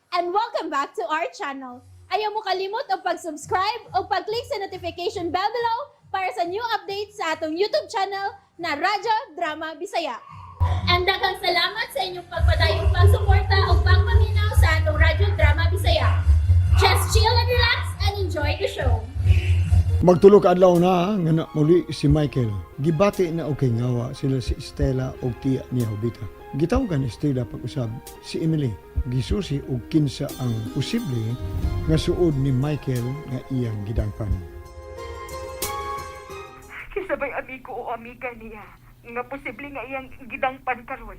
And welcome back to our channel. Ayaw mo kalimot og pag-subscribe o pag-click sa notification bell below para sa new updates sa atong YouTube channel na Radyo Drama Bisaya. And daghang salamat sa inyong pagpadayong pagsuporta o pagpaminaw sa atong Radyo Drama Bisaya. Just chill and relax and enjoy the show. Magtulo ka adlaw na nga na muli si Michael. Gibati na og ngawa sila si Stella og tiya niya Jovita. Gitawagan ni Stella pag-usab si Emily. Gisusi og kinsa ang posible nga suod ni Michael nga iyang gidangpan. Kinsa bay amigo o amiga niya nga posible nga iyang gidangpan karon?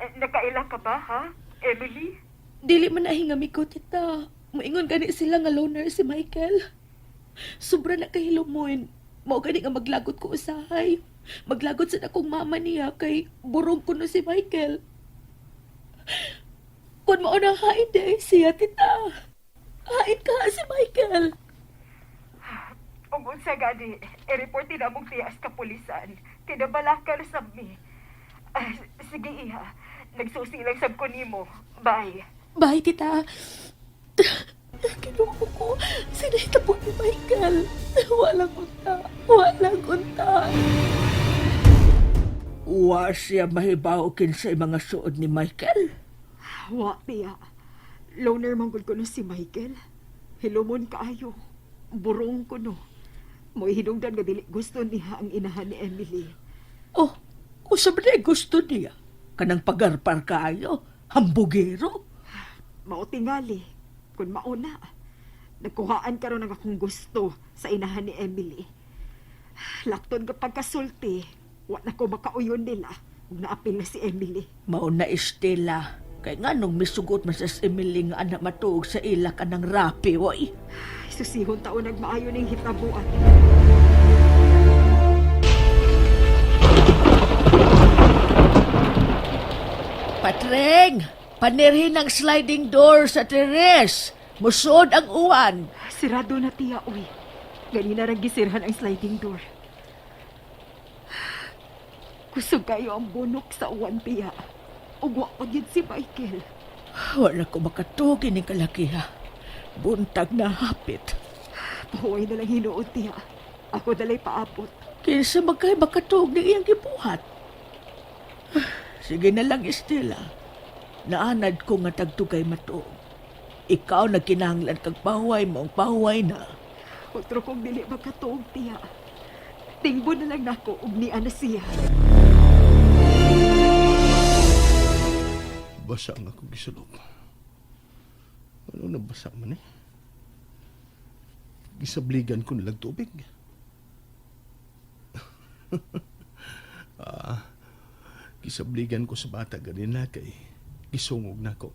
Eh, nakaila ka ba, ha, Emily? Dili man ahi nga amigo, tita. Moingon gani sila nga loner si Michael. Sobra na kahilumon. Mao gani nga maglagot ko usahay. Maglagot sa akong mama niya kay burong kuno si Michael. Kung mao na hain diay siya, tita. Hain ka si Michael. Ug unsa gani, i-report din among tiya sa kapulisan. Kay nabalaka na sab mi. Ah, sige iha, nagsusi lang sab ko nimo. Bye. Bye, tita. Kinuha ko. Sinahitabo ni Michael. Walang unta. Walang unta. Wa siya mahibaw kinsay mga suod ni Michael. Wa, tiya. Loner man gud kuno si Michael. Hilumon kaayo. Burong kuno. Mo'y hinungdan nga dili gusto niya ang inahan ni Emily. Oh, usa ba na gusto niya? Kanang pagarpar kaayo, hambugero. Mao tingali, kun mauna. Nagkuhaan karon ang akong gusto sa inahan ni Emily. Lakton ka pagkasulti, wa na ko makauyon nila. Ug naapil na si Emily. Mao na Estela. Kay nganong misugot man sa Emily nga anak matuog sa ila kanang rapi, oy. Ay, susihon taon nagmaayo ning hitabuan. Patreng, panirhin ang sliding door sa teres. Musuod ang uwan. Sirado na, tiya, uy. Ganina rang gisirhan ang sliding door. Kusog kayo ang bunok sa uwan, tiya. Ug wa pa gyud si Michael. Wala ko makatuog ini kalakiha. Buntag na hapit. Pahuway na lang hinuod, tiya. Ako dalay paabot. Kinsa magkay makatuog ni iyang gibuhat. Sige na lang, Estela. Naanad ko nga tagtugay matuog. Ikaw na kinahanglan kag pahuway mo ang pahuway na. Otro kong dili makatuog, tiya. Tingbo na lang nako ug niya na siya. Basa nga ko gisulok. Ano nabasa man eh? Gisabligan ko nilang tubig. Ah, gisabligan ko sa bata ganina kay gisungog na ko.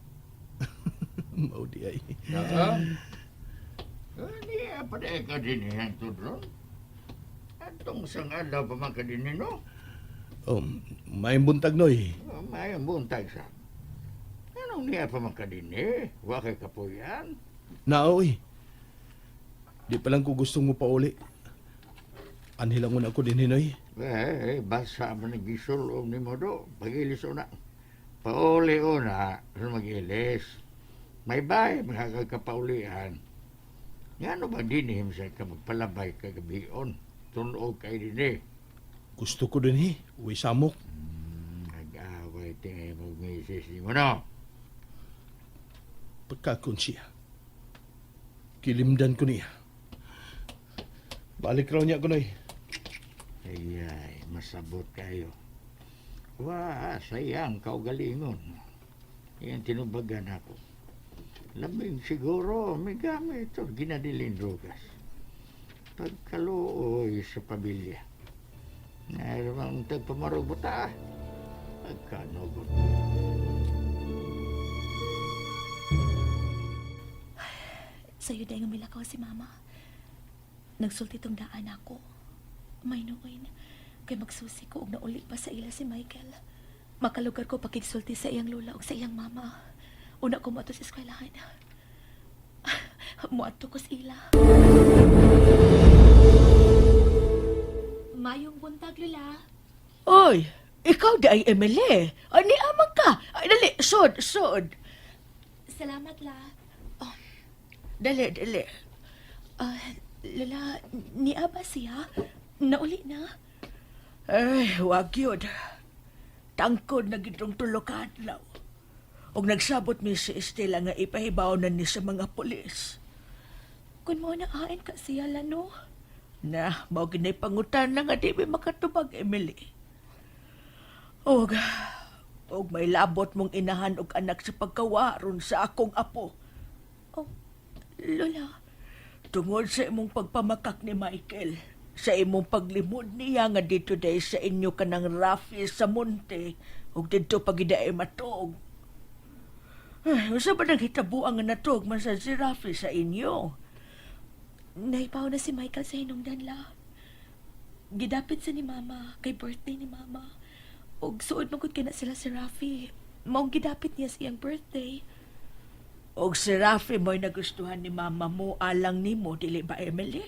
Mao di ay. Naka? Niya pa dahil ka din yan, Tudron. Atong sang adlaw pa man ka din no? May buntag noy. Oh, may buntag sa. Anong niya pa man ka din eh? Wa kay kapuyan? Naoy. Di pa lang ko gustong mo pauli. Anhilang mo na ako din hinoy. Eh, basa man ang gisulom ni mo do. Pagilis una. Pauli una, sa magilis. May bay, makakapaulian. Nga ano ba dinihim sa ka magpalabay kagabion? Tunog kay din eh. Gusto ko din eh. Uwi samok. Nag-away tingay mag-misis ni mo no? Pagkakon siya. Kilimdan ko niya. Balik raw niya ko noy. Ay, ay, masabot kayo. Wa, sayang kaugalingon. Yan tinubagan ako. Labing siguro, may gamit o ginadilin drogas. Pagkaluoy sa pamilya. Naramang tagpamarubuta. Pagkanugot. Sa'yo dahil nga milakaw si mama. Nagsulti tong daan ako. May nuin. Kay magsusi ko og nauli pa sa ila si Michael. Makalugar ko pakigsulti sa iyang lola ug sa iyang mama. Una ko moadto sa eskwelahan. Moadto ko sa ila. Mayong buntag, Lula. Oy, ikaw di ay Emily. Ani amang ka. Ay, dali, sod, sod. Salamat, la. Oh, Dali, dali. ah, Lola, niya ba siya? Nauli na. Ay, wag yun. Tangkod na gitong tulo ka adlaw. Og nagsabot mi si Estela nga ipahibaw na ni sa mga pulis. Kung mo na ain ka siya, la, no? Na, mao ginay pangutan na nga di mi makatubag, Emily. Og, og may labot mong inahan og anak sa pagkawaron sa akong apo. Oh, Lola, Tungod sa imong pagpamakak ni Michael, sa imong paglimod niya nga dito dahil sa inyo kanang Rafi sa monte, ug didto pagidaay matuog. Ay, usa ba naghitabuang nga natuog man sa si Rafi sa inyo? naipaw na si Michael sa hinungdan, la. Gidapit sa ni Mama, kay birthday ni Mama. Og suod magud kay na sila si Rafi. Maong gidapit niya sa iyang birthday. Og si Rafi mo'y nagustuhan ni mama mo alang nimo, dili ba Emily?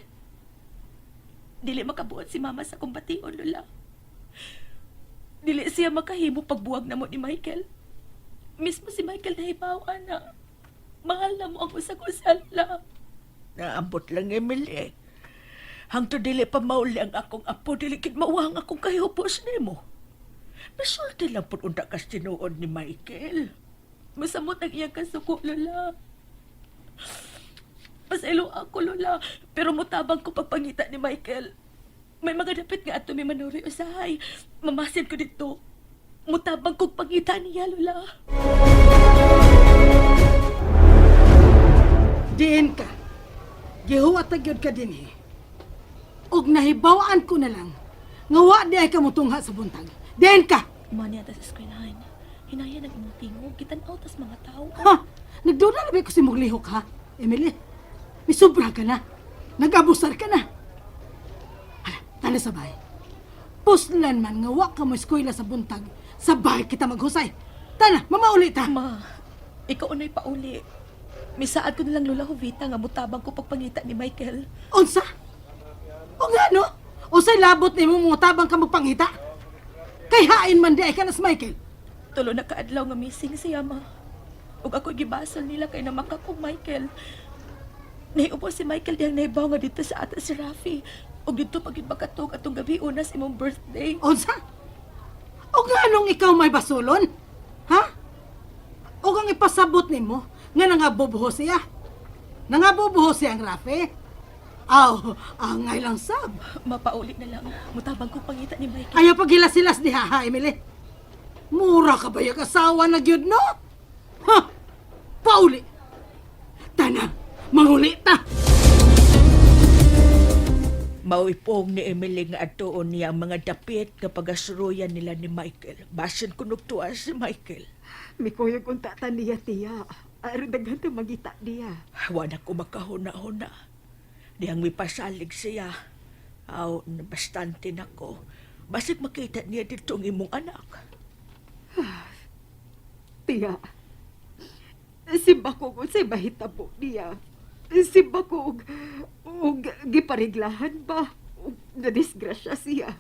Dili makabuot si Mama sa kumbation, Lola. Dili siya makahimo pagbuwag namo ni Michael. Mismo si Michael nahibaw, ana. Mahal na mo ang usag-usa, Lola. Naambot lang Emily. Hangtod dili pa mauli ang akong apo, dili kid mauwa ang akong kahihupos nimo. Misulti lang pud unta kas tinuod ni Michael. Masamot ang iyang kasuko, Lola. Pasaylo ako, Lola. Pero mutabang ko pagpangita ni Michael. May mga dapit nga ato may manuri usahay. Mamasid ko dito. Mutabang kog pangita niya, Lola. Diin ka. Gihuwat na gyud ka dinhi. Og nahibawaan ko na lang nga wa di ay ka mutungha sa buntag. Diin ka. Mani ata sa eskwelahan. Hinaya nag imong tingog. Kitan-aw tas mga tao. Ha? Nagduda na ba ko si mong lihok ha? Emily, misubra ka na. Nag-abusar ka na. Hala, tala sa bahay. Puslan man nga wa ka mo eskwela sa buntag, sa bahay kita maghusay. Tana, mamauli ta. Ma, ikaw unay pauli. Misaad ko na lang Lola Jovita nga mutabang ko pagpangita ni Michael. Unsa? O nga no? Unsay labot nimo mo tabang ka magpangita? Kay hain man di ay ka na si Michael. Tulo na kaadlaw nga missing siya, ma. Ug ako gibasol nila kay namakak og Michael. Nahiubo si Michael diyang nahibaw nga dito sa ata si Rafi. Ug dito pag makatog atong gabi una sa imong birthday. Unsa? O nga anong ikaw may basulon? Ha? O ang ipasabot nimo nga nangaboboho siya? Nangaboboho siya ang Rafi? Aw, angay lang sab. Mapauli na lang. Mutabang ko pangita ni Michael. Ayaw paghilas-hilas diha ha, Emily. Mura ka ba yung asawa na gyud no? Ha? Pauli. Tana, manguli ta. Mauipong ni Emily nga atuon niya ang mga dapit kapag asuruyan nila ni Michael. Basin kunog tuwa si Michael. Mikuyog unta ta niya, tiya. Aron daghan ta magita niya. Wa na ko makahuna-huna. Dihang mipasalig siya. Aw, bastante nako. Basig makita niya dito ang imong anak. Tiya. Simba ko kung say mahitabo niya. Simba ko og, og gipariglahan ba? Og nadisgrasya siya.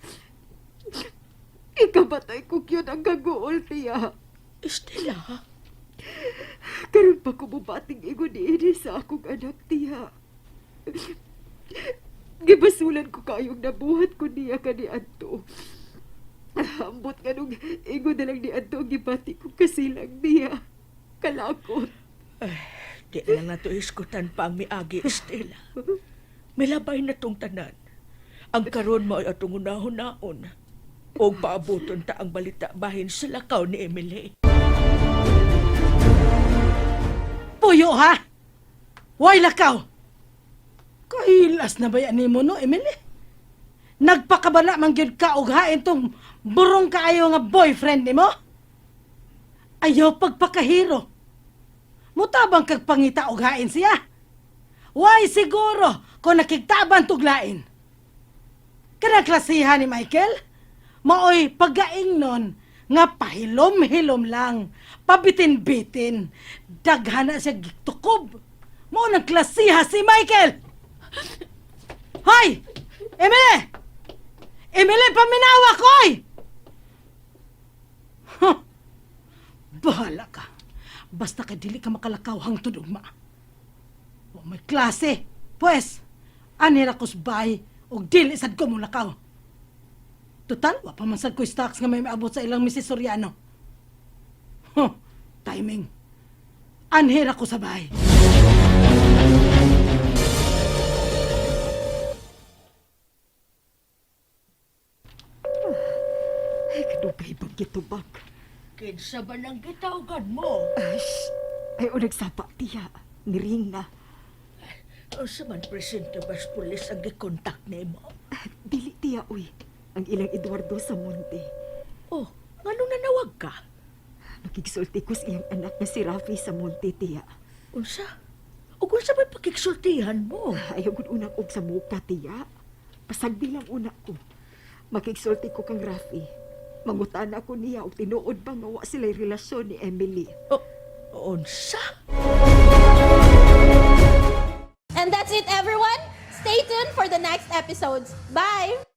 Ikabatay ko yun ang gaguol, tiya. Estela, Karon pa ko mubating ingon niini sa akong anak, tiya. Gibasulan ko kayong nabuhat ko niya kaniadto. Ambot nga nung ingon na lang ni Anto ang gibati ko kasilang niya. Kalakot. di na lang nato iskutan pa ang miagi, Estela. Milabay na tong tanan. Ang karon mo ay atong unahon-naon. O paabuton ta ang balita bahin sa lakaw ni Emily. Puyo ha? Way lakaw. Kahilas na ba yan nimo no, Emily? Nagpakabana man gyud ka og hain tong burong kaayo nga boyfriend nimo? Ayaw pagpakahiro. Mutabang kag pangita og hain siya. Way siguro kung nakigtaban tuglain. Kanang klasihan ni Michael, maoy pagaing nun nga pahilom-hilom lang, pabitin-bitin, daghana siya gitukob. Mao nang klasiha si Michael! Hoy! Emily! Emily, paminawa ko! Oy! Huh. Bahala ka. Basta kay dili ka makalakaw hangtod ugma. Wa may klase. Pues, ani ra ko sa bahay og dili sad ko molakaw. Total, wa pa man sad ko stocks nga may maabot sa ilang Mrs. Soriano. Huh, timing. Anhi ra ko sa bahay. Ay, kadugay bang gitubag. Kinsa ba nang gitawgan mo? Ash, ay o nagsapa tiya. Niring na. Unsa man presente bas pulis ang gikontak nimo? Ah, dili tiya, uy. Ang ilang Eduardo sa monte. Oh, ngano nanawag ka? Makigsulti ko sa iyang anak na si Rafi sa monte, tiya. Unsa? Ug unsa may pakigsultihan mo? Ayaw gud una og sa muka, tiya. Pasagdi lang una ko. Makigsulti ko kang Rafi. Mangutan ako niya og tinuod ba nga wa sila'y relasyon ni Emily. Oh, unsa? And that's it, everyone. Stay tuned for the next episodes. Bye!